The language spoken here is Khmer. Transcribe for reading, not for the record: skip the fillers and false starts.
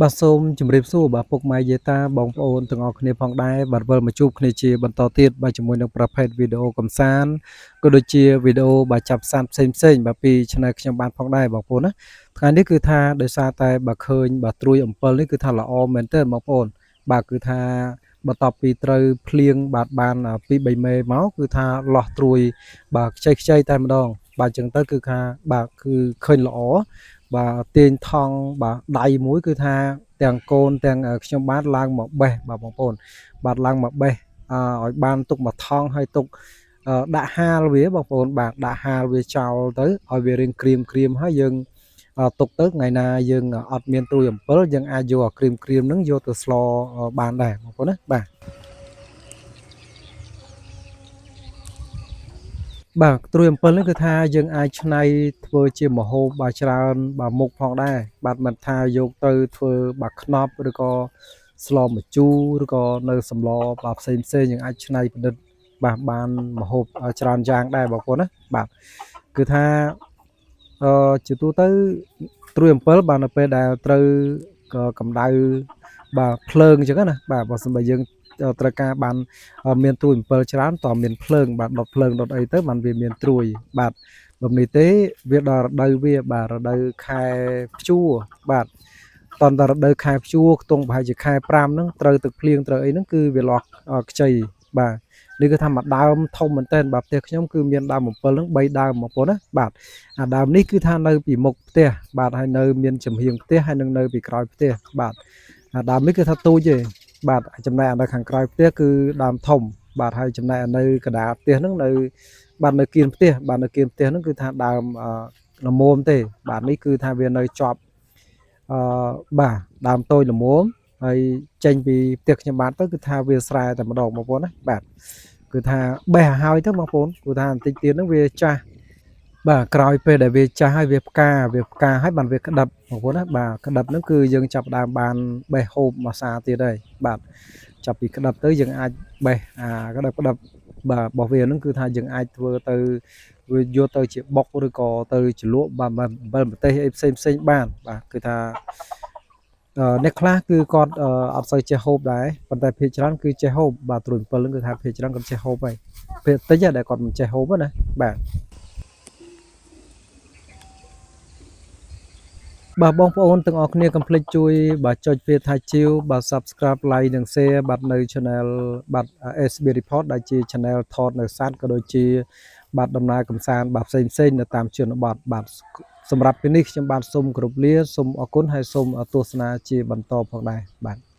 បាទសូមជម្រាបសួរបាទពុកម៉ែយាយតាបងប្អូនទាំងអស់គ្នាផងដែរបាទវិលមកជួបគ្នាជាបន្តទៀតបាទជាមួយនឹងប្រភេទវីដេអូកំសាន្តក៏ដូចជាវីដេអូបាទចាប់សត្វផ្សេងផ្សេងបាទពី Channel ខ្ញុំបានផងដែរបងប្អូនណាថ្ងៃនេះគឺថាដោយសារតែបាទឃើញបាទត្រួយអំពិលនេះគឺថាល្អមែនទែនបងប្អូនបាទគឺថាបន្ទាប់ពីត្រូវភ្លៀងបាទបានពី3មេមកគឺថាលោះត្រួយបាទខ្ចីខ្ចីតែម្ដងបាទអញ្ចឹងទៅគឺថាបាទគឺឃើញល្អបាទទាញថង់បាទដៃមួយគឺថាទាំងកូនទាំងខ្ញុំបាទឡើងមកបេះបាទបងប្អូនបាទឡើងមកបេះឲ្យបានទុកមួយថង់ហើយទុកដាក់ហាលវាបងប្អូនបាទដាក់ហាលវាចោលទៅឲ្យវារៀងក្រៀមក្រៀមហើយយើងទុកទៅថ្ងៃណាយើងអត់មានត្រួយអំពិលយើងអាចយកអាក្រៀមក្រៀមហ្នឹងយកទៅស្លបានដែរបងប្អូនណាបាទបាទត្រួយអំពិលនេះគឺថាយើងអាចច្នៃធ្វើជាម្ហូបបាទច្រើនបាទមុខផងដែរបាទមិនថាយកទៅធ្វើបាទខ្នប់ឬក៏ស្លម្ជូរឬក៏នៅសម្លបាទផ្សេងផ្សេងយើងអាចច្នៃប្រឌិតបាទបានម្ហូបច្រើនយ៉ាងដែរបងប្អូនណាបាទគឺថាអឺជាទូទៅត្រួយអំពិលបាទនៅពេលដែលត្រូវកម្ដៅបាទភ្លើងអញ្ចឹងណាបាទបើសិនបើយើងត្រូវការបានមានត្រួយអំពិលច្រើនតមានភ្លើងបាទដុតភ្លើងដុតអីទៅបានវាមានត្រួយបាទបើមិននេះទេវាដល់រដូវវាបាទរដូវខែព្យួរបាទតន់តែរដូវខែព្យួរខ្ទង់ប្រហែលជាខែ5ហ្នឹងត្រូវទឹកភ្លៀងត្រូវអីហ្នឹងគឺវាលាស់ខ្ចីបាទនេះគឺថាមួយដើមធំមែនទែនបាទផ្ទះខ្ញុំគឺមានដើមអំពិលហ្នឹង3ដើមបងប្អូនណាបាទអាដើមនេះគឺថានៅពីមុខផ្ទះបាទហើយនៅមានចំហៀងផ្ទះហើយនឹងនៅពីក្រោយផ្ទះបាទអាដើមនេះគឺថាទូចទេបាទចំណែកអានៅខាងក្រោយផ្ទះគឺដើមធំបាទហើយចំណែកអានៅកណ្ដាលផ្ទះហ្នឹងនៅបាទនៅគៀនផ្ទះបាទនៅគៀនផ្ទះហ្នឹងគឺថាដើមល្មមទេបាទនេះគឺថាវានៅជាប់អឺបាទដើមតូចល្មមហើយចេញពីផ្ទះខ្ញុំបាទទៅគឺថាវាស្រែតែម្ដងបងប្អូនណាបាទគឺថាបេះឲ្យហើយទៅបងប្អូនគឺថាបន្តិចទៀតហ្នឹងវាចាស់បាទក្រោយពេលដែលវាចាស់ហើយវាផ្កាវាផ្កាហើយបានវាក្តាប់បងប្អូនណាបាទក្តាប់ហ្នឹងគឺយើងចាប់ដើមបានបេះហូបមួយសាទៀតហើយបាទចាប់ពីក្តាប់ទៅយើងអាចបេះអាក្តាប់ក្តាប់បាទរបស់វាហ្នឹងគឺថាយើងអាចធ្វើទៅវាយកទៅជាបុកឬក៏ទៅជ្រលក់បាទអំបិលម្ទេសអីផ្សេងផ្សេងបានបាទគឺថាអ្នកខ្លះគឺគាត់អត់សូវចេះហូបដែរប៉ុន្តែភាគច្រើនគឺចេះហូបបាទត្រួយអំពិលហ្នឹងគឺថាភាគច្រើនគាត់ចេះហូបហើយភាគតិចដែលគាត់មិនចេះហូបណាបាទបាទបងប្អូនទាំងអស់គ្នាកុំភ្លេចជួយបាទចុចពាក្យថាជាវបាទ Subscribe Like និង Share បាទនៅ Channel បាទ SB Report ដែលជា Channel ថតនៅសត្វក៏ដូចជាបាទដំណើរកម្សាន្តបាទផ្សេងផ្សេងនៅតាមជនបទបាទសម្រាប់ពេលនេះខ្ញុំបាទសូមគោរពលាសូមអរគុណហើយសូមទស្សនាជាបន្តផងដែរបាទ។